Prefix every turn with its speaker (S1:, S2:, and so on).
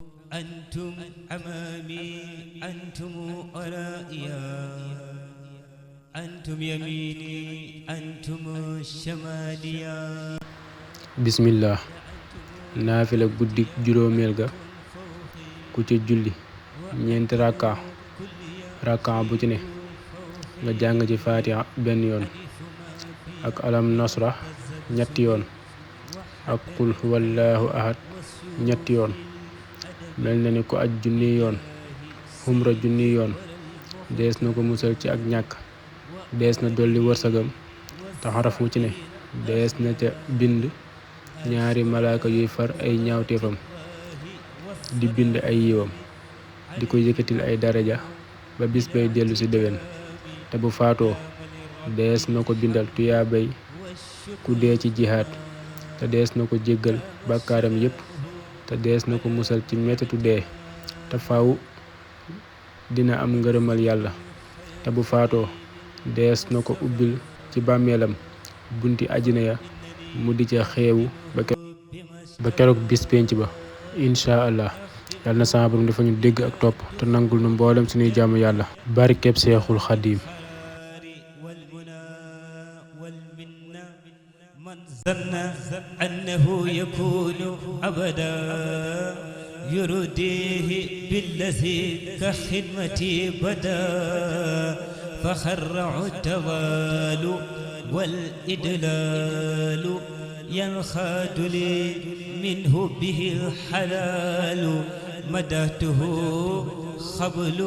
S1: أنتم أمامي أنتم ورائيا أنتم يميني أنتم شماليا
S2: bismillah naafila guddik juróomeel ga ku ca julli ñeenti rakka bu ci ne nga jàng ci fatiha benn yoon ak alam nasra ñetti yoon ak qul huwallahu ahad ñetti yoon mel na ni ko aj junni yoon xumra junni yoon dees na ko musal ci ak ñàkk dees na dolli wërsëgam te xaraf wu ci ne dees na ca bind ñaari malaaka yuy far ay ñaawteefam di bind ay yiwam di ko yëkkatil ay daraja ba bis bay dellu ci déwén te bu faatoo dees na ko bindal tuyaabay ku dee ci jihaad te dees na ko jéggal bàkkaaram yépp te dees na ko musal ci mettitu dee te faaw dina am ngërëmal yàlla te bu faatoo dees na ko ubbil ci bàmmeelam bunti àjjana ya mu di ca xeewu ba keroog bis penc ba incha allah yàlla na sama borom dafa ñu dégg ak topp te nangul nu mboolem suñuy jaamu yàlla barkeb Seexul Xadiim
S1: من ظن أنه يكون أبدا يرديه بالذي كخدمتي بدا فخرع التوال والإدلال ينخاد لي منه به الحلال مدته خبل